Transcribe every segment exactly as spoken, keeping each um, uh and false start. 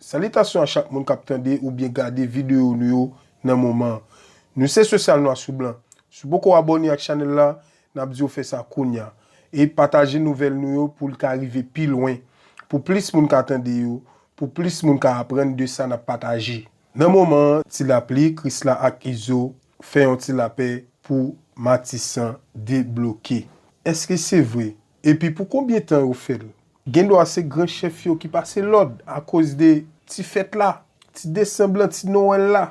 Salitasyon a chak moun k ap tande oubyen gade videyo nou yo nan moman an. Nou se Sosyal Nwa sou Blan. Si w poko abòne ak chanèl la, n ap di w fè sa kounye a. E pataje nouvèl nou yo pou l ka rive pi lwen, pou plis moun ka tande yo, pou plis moun ka aprann de sa n ap pataje. Nan moman an, Ti Lapli, Krisla ak Izo fè yon ti lapè pou Matisan debloke. Èske se vre? Epi pou konbyen tan yo fè l? Gendwa se gran chèf yo ki pase lòd akoz de ti fèt la, ti desanm lan, ti Nwèl la.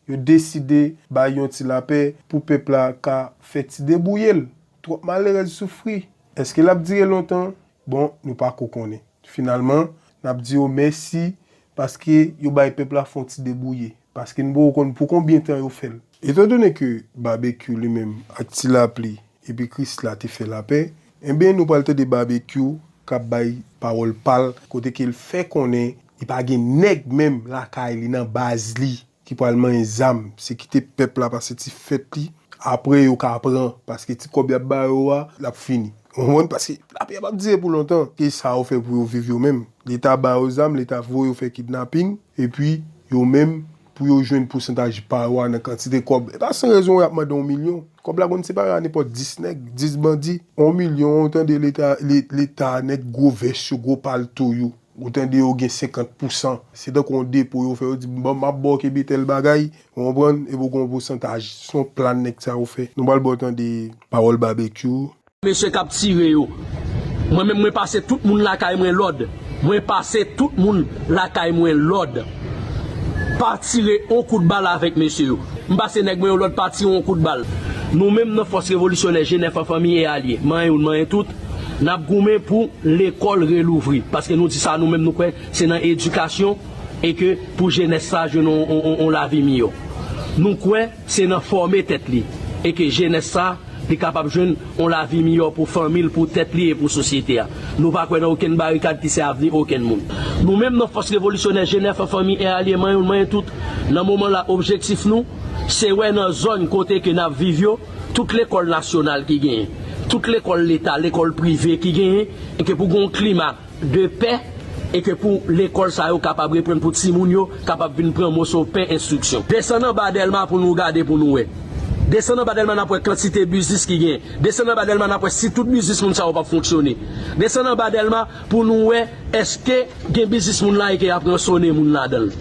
Yo deside bay yon ti lapè pou pèp la ka fè ti debouye l. Twòp malerèz soufri. Èske l ap dire lontan? Bon, nou pako konnen. Finalman, n ap di yo mèsi paske yo bay pèp la fè yon ti debouye. Paske n poko konn pou konbyen tan yo fè l. Etandone ke Babekyou li menm ak Ti Lapli epi Krisla te fè lapè, enben nou pral tande Babekyou k ap bay pawòl pa l kote ke l fè konnen li pa gen nèg menm lakay li nan baz li ki pral manyen zam, se kite pèp la pase ti fèt li, apre yo ka pran, paske ti kòb y ap ba yo a, l ap fini. Ou konprann? Paske lapè a p ap dire pou lontan. Ki sa yo fè pou yo viv yo menm? Leta ba yo zam, Leta voye yo fè kidnaping, epi yo menm, pou yo jwenn pousantaj pa yo a nan kantite kòb. E pa san rezon y ap mande yon milyon. Kòb la konn separe a nenpòt dis nèg, dis bandi. Yon milyon, ou tande Leta, Le-, Leta, nèg gwo vès yo, gwo palto yo. Ou tande yo gen senkant pousan. Se tankou yon depo yo fè, yo di, "Bon, m ap ba w kenbe tèl bagay," ou konprann? Epi w gen yon pousantaj. Se yon plan nèg sa yo fè. Nou pral ba w tande pawòl Babekyou. Mesye k ap tire yo. Mwen menm, mwen pase tout moun lakay mwen lòd. Mwen pase tout moun lakay mwen lòd. Pa tire yon kout bal avèk mesye yo. M pase nèg mwen yo lòd, pa tire yon kout bal. Nou menm nan Fòs Revolisyonè G nèf an fanmi e alye, manyen youn, manyen tout, n ap goumen pou lekòl relouvri. Paske nou di sa, nou menm nou kwè se nan edikasyon e ke pou jenès sa jwenn yon, yon, yon, yon lavi miyò. Nou kwè se nan fòme tèt li e ke jenès sa li kapab jwenn yon lavi miyò pou fanmi l, pou tèt li e pou sosyete a. Nou pa kwè nan okenn barikad ki se avni okenn moun. Nou menm nan Fòs Revolisyonè G nèf an fanmi e alye, manyen youn, manyen tout, nan moman la objektif nou se wè nan zòn kote ke n ap viv yo, tout lekòl nasyonal ki genyen, tout lekòl leta, lekòl prive ki genyen, e ke pou gen yon klima de pè, e ke pou lekòl sa yo kapab reprann, pou timoun yo kapab vin pran moso pen enstriksyon. Desann anba Dèlma pou nou gade, pou nou wè. Desann anba Dèlma, n ap wè kantite biznis ki genyen. Desann anba Dèlma, n ap wè si tout biznis moun sa yo p ap fonksyone. Desann anba Dèlma pou nou wè èske gen biznis moun la e ke y ap ransonnen moun ladan l.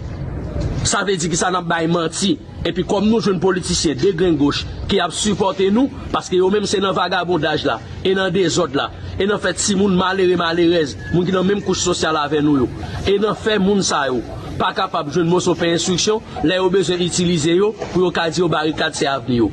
Sa vle di ki sa n ap bay manti. Epi kòm nou jwenn politisyen degrengoch ki ap sipòte nou, paske yo menm se nan vagabondaj la, e nan dezòd la, e nan fè timoun malere malerèz, moun ki nan menm kouch sosyal avè nou yo, e nan fè moun sa yo pa kapab jwenn moso pen enstriksyon, lè yo bezwen itilize yo pou yo ka di yo barikad se avni yo.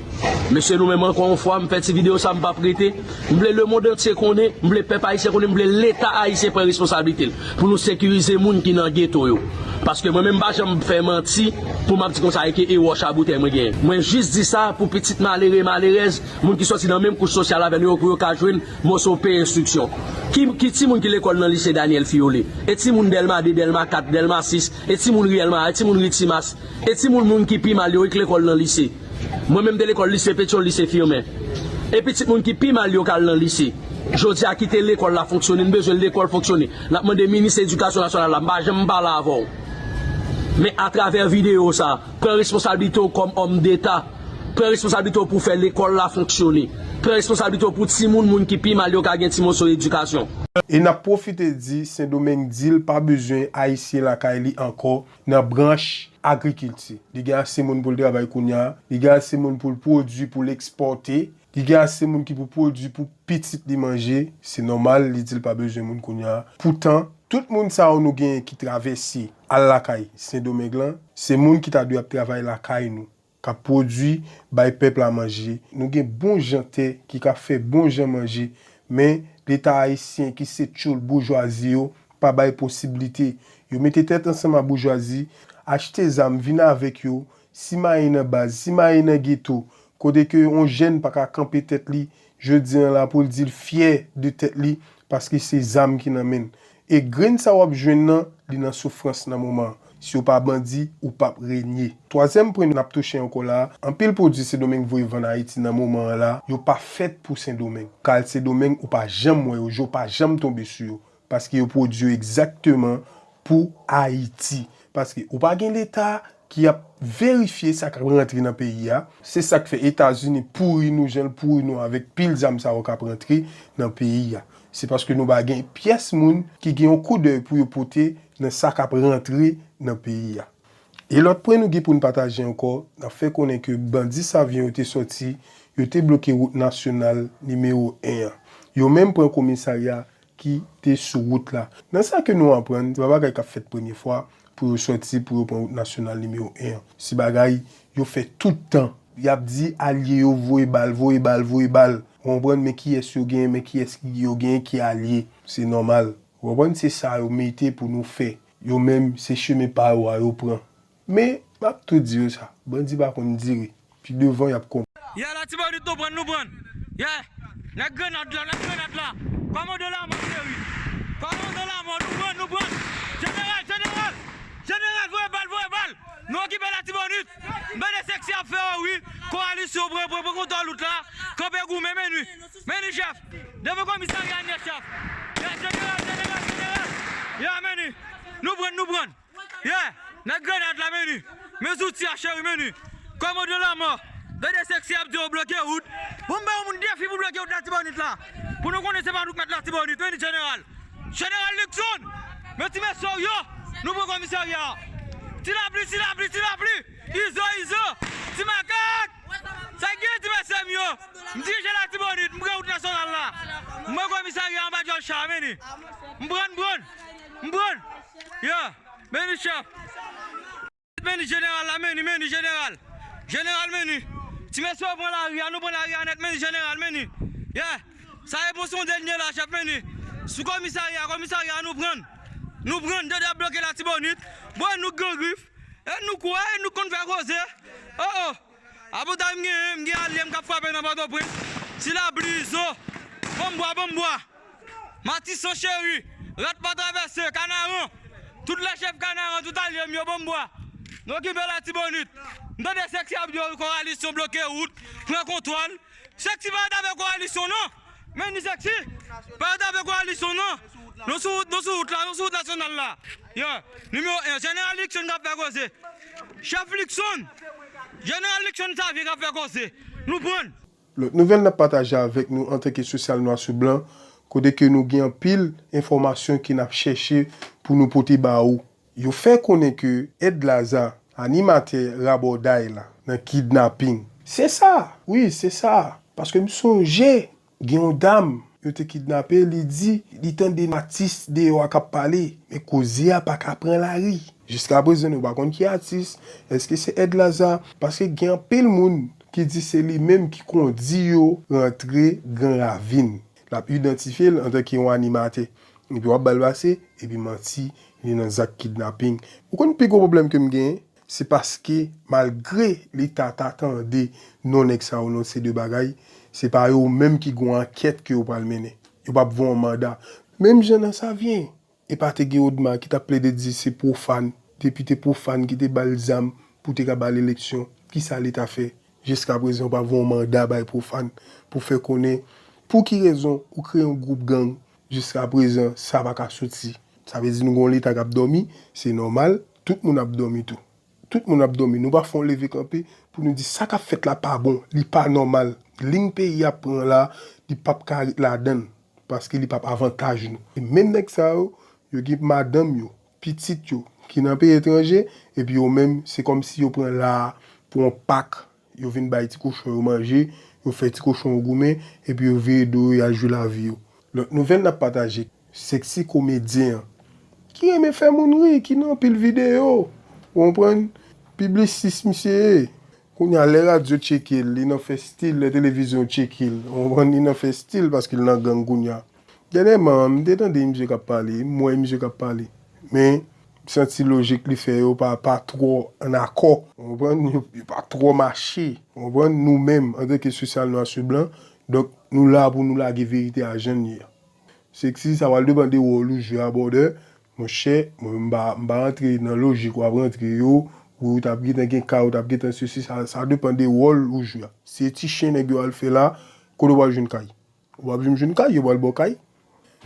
Mesye, nou menm ankò yon fwa, m fè ti videyo sa, m p ap rete. M vle lemonn antye konnen, m vle pèp ayisyen konnen, m vle Leta ayisyen pran responsablite l pou nou sekirize moun ki nan geto yo. Paske mwen menm m pa janm fè manti pou m ap di konsa e ke e wòch a boutèy mwen genyen. Mwen jis di sa pou pitit malere, malerèz, moun ki sòti nan menm kouch sosyal avè nou yo, pou yo ka jwenn moso pen enstriksyon. Ki, ki timoun ki lekòl nan lise Daniel Fiolet? E timoun Dèlma de, Dèlma kat, Dèlma sis? E timoun Riyèl Mara? E timoun Ri Timas? E timoun moun ki pi mal yo, e k lekòl nan lise? Mwen menm m te lekòl lise Petyòl, lise Fimen. E pitit moun ki pi mal yo k al nan lise. Jodi a, kite lekòl la fonksyone, n bezwen lekòl fonksyone. N ap mande minis edikasyon nasyonal la, m pa janm pale avè w. Men atravè videyo sa, pran responsablite w kòm òm deta. Pran responsablite w pou fè lekòl la fonksyone. Pran responsablite w pou timoun, moun ki pi mal yo ka gen ti moso edikasyon. E n ap pwofite di, Sendomeng di l pa bezwen Ayisyen lakay li ankò nan branch agrikilti. Li gen ase moun pou l travay kounye a, li gen ase moun pou l pwodui, pou l ekspòte, li gen ase moun ki pou pwodui pou pitit li manje, se nòmal, li di l pa bezwen moun kounye a. Poutan, tout moun sa yo nou genyen ki travèse al lakay Sendomeng lan, se moun ki ta dwe ap travay lakay nou, k ap pwodui, bay pèp la manje. Nou gen bon jan tè ki ka fè bon jan manje, men Leta ayisyen ki se tchoul boujwazi yo pa bay posiblite. Yo mete tèt ansanm ak boujwazi, achte zam, vin avèk yo, simaye nan baz, simaye nan geto, kote ke yon jèn pa ka kanpe tèt li jodi a la pou l di l fyè de tèt li, paske se zam ki nan men l. E grenn sa w ap jwenn nan, li nan soufrans nan moman an. Si w pa bandi, ou p ap renye. Twazyèm pwen n ap touche ankò la a, anpil pwodui Sendomeng voye vann Ayiti nan moman an la, yo pa fèt pou Sendomeng. Ka al Sendomeng, ou pa janm wè yo, je w pa janm tonbe sou yo, paske yo pwodui yo egzakteman pou Ayiti. Paske ou pa gen Leta ki ap verifye sa k ap rantre nan peyi a. Se sa k fè Etazini pouri nou jan l pouri nou avèk pil zam sa yo k ap rantre nan peyi a. Se paske nou pa gen pyès moun ki gen yon koudèy pou yo pote nan sa k ap rantre nan peyi a. E lòt pwen nou gen pou n pataje ankò, n ap fè konnen ke bandi Savyen yo te sòti, yo te bloke wout nasyonal nimewo en an. Yo menm pran komisarya ki te sou wout la. Nan sa ke nou aprann, se pa bagay k ap fèt premye fwa pou yo sòti, pou yo pran wout nasyonal nimewo en an. Se bagay yo fè tout tan. Y ap di alye yo voye bal, voye bal, voye bal. Ou konprann, men kiyès yo genyen, men kiyès ki yo genyen ki alye. Se nòmal. Ou konprann, se sa yo mete pou nou fè. Yo menm, se chemen pa yo a yo pran. Men, m ap tou di yo sa, bandi pa konn dire. Pi devan, y ap konprann. Yè, Latibonit, nou pran, nou pran. Yè, nèg grenad la, nèg grenad la. Kòmandan Lamò, cheri. Kòmandan Lamò, nou pran, nou pran. Jeneral, jeneral, jeneral, voye bal, voye bal. Nou okipe Latibonit. M tande Sexy ap fè yo, wi. Kowalisyon pran, pran, pran kontwòl wout la. Kanpe goumen, men nou. Men nou, chèf. Devan komisarya nèt, chèf. Yè, jeneral, jeneral, jeneral. Yè, men nou. Nou pran, nou pran. Yeah! Nèg grenad la, men ni. Men zouti a, cheri, men ni. Kòmandan Lamò. Tande Sexy ap di yo bloke wout. Bon, m ba yon moun defi pou bloke wout Latibonit la. Pou nou konnen se pa nou k mèt Latibonit, men ni jeneral. Jeneral Luckson! Men ti mesye yo, nou pran komisarya a. Ti lapli, ti lapli, ti lapli! Izo, izo! Ti makak! Sa k gen ti mesye m yo? M dirije Latibonit, m pran wout nasyonal la. M pran komisarya anba djòl cha, men ni. M pran, m pran. M pran. Yeah. Men ni chèf. Men ni jeneral la, men ni, men ni jeneral. Jeneral men ni. Ti mesye yo pran lari a, nou pran lari a nèt, men ni jeneral, men ni. Yeah. Sa e bon, se yon dènye la, chèf, men ni. Sou komisarya, komisarya, nou pran. Nou pran, dede ap bloke Latibonit. Bon, e nou k gen grif. E nou k wè, e nou k konn fè koze. Oh, oh. Apotay m genyen, m gen alye m k ap frape nan Pòtoprens. Ti lapli, izo. Ban m bwa, ban m bwa. Matisan cheri, rat pa travèse, Kanaran. Tout lè chèf Kanaran, tout alye m yo, ban m bwa. Nou okipe Latibonit. M tande Sexy ap di yo kowalisyon bloke wout, pran kontwòl. Sexy pa atake kowalisyon, non. Men ni Sexy. Pa atake kowalisyon, non. Nou sou wout, nou sou wout la, nou sou wout nasyonal la. Yo, nimewo en, jeneral Luckson k ap fè koze. Chèf Luckson. Jeneral Luckson Savyen k ap fè koze. Nou pran. Lòt nouvèl n ap pataje avèk nou antanke Sosyal Nwa sou Blan, kote ke nou gen anpil enfòmasyon ke n ap chèche pou nou pote ba ou. Yo fè konnen ke Edlaza, animatè Rabòday la, nan kidnaping. Se sa! Wi, se sa! Paske m sonje, gen yon dam, yo te kidnape, li di, li tande atis deyò a k ap pale, men koze a pa ka pran lari. Jiskaprezan, nou pa konn ki atis, èske se Edlaza? Paske gen anpil moun ki di se li menm ki kondi yo rantre Gran Ravin. L ap idantifye l antanke yon animatè. Epi w ap ba l pase, epi manti, li nan zak kidnaping. Ou konn pi gwo pwoblèm ke m genyen? Se paske, malgre Leta ta tande non nèg sa yo nan se de bagay, se pa yo menm ki gon ankèt ke yo pral mennen. Yo p ap voye yon manda. Menm jan nan Savyen, e pa te gen Odma ki t ap plede di se pwofàn, depite pwofàn ki te ba l zam pou te ka ba l eleksyon. Kisa Leta fè? Jiskaprezan, yo pa voye yon manda bay pwofàn pou fè konnen pou ki rezon ou kreye yon gwoup gang, jiskaprezan, sa pa ka soti. Sa vle di nou gon Leta k ap dòmi, se nòmal, tout moun ap dòmi tou. Tout moun ap dòmi. Nou pa fè yon leve kanpe pou nou di sa k ap fèt la pa bon, li pa nòmal. Liy peyi a pran la, li p ap ka ret ladan l, paske li p ap avantaj nou. E menm nèg sa yo, yo gen madanm yo, pitit yo, ki nan peyi etranje, epi yo menm, se kòmsi yo pran la a pou yon pak, yo vin bay ti kochon yo manje, yo fè ti kochon yo goumen, epi yo vire do yo, y al jwi lavi yo. Lòt nouvèl n ap pataje, Sexy komedyen an, ki renmen fè moun ri, ki nan anpil videyo, ou konprann, piblisist misye ye. Kounye a, lè radyo tcheke l, li nan fè stil, lè televizyon tcheke l, ou konprann, li nan fè stil paske l nan gang kounye a. Dènyèman, m te tande misye k ap pale, m wè misye k ap pale. Men, m santi lojik li fè yo pa, pa twò ann akò. Ou konprann? Yo, yo pa twò mache. Ou konprann? Nou menm, antanke Sosyal Nwa sou Blan, donk, nou la pou nou lage verite a jan l ye a. Sexy, sa pral depann de wòl ou jwe a, brother. Monchè, mwen, m pa, m pa rantre nan lojik w ap rantre yo, ou t ap gentan gen kay, ou t ap gentan sesi, sa, sa depann de wòl ou jwe a. Si e ti chen nèg yo al fè la, kote w pral jwenn kay? Ou p ap janm jwenn kay, yo pral ba w kay.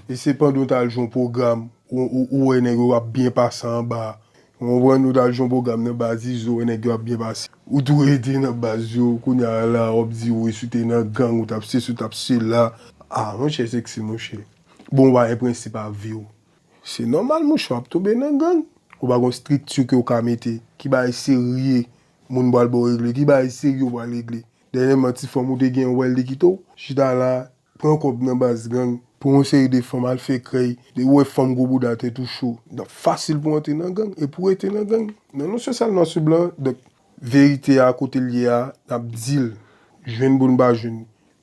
E se pandan w t al jwe yon pwogram, ou, ou, ou wè nèg yo ap byen pase anba, Ou konprann, ou t al jwenn yon pwogram nan baz Izo, wè nèg yo ap byen pase. Ou tou rete nan baz yo, kounye a la, w ap di, wi, si w te nan gang, ou t ap sesi, ou t ap sela. Ah, monchè, seksi, monchè. Bon, ou pa gen prensip ak vi w. Se nòmal, monchè, w ap tonbe nan gang. Ou pa gen yon estrikti ke w ka mete. Ki bagay serye moun pral ba w regle? Ki bagay serye w pral regle? Dènyèman, ti fanm ou te gen, ou wè l, li kite w. Chita la, pran kòb nan baz gang, pran yon seri de fanm, al fè krèy. Depi w wè fanm gwo bouda, tèt ou cho, fasil pou w antre nan gang. E pou w rete nan gang, nan non sosyal nwa sou blan, donk, verite a, kote l ye a, n ap di l. Jwenn pou n pa jwenn.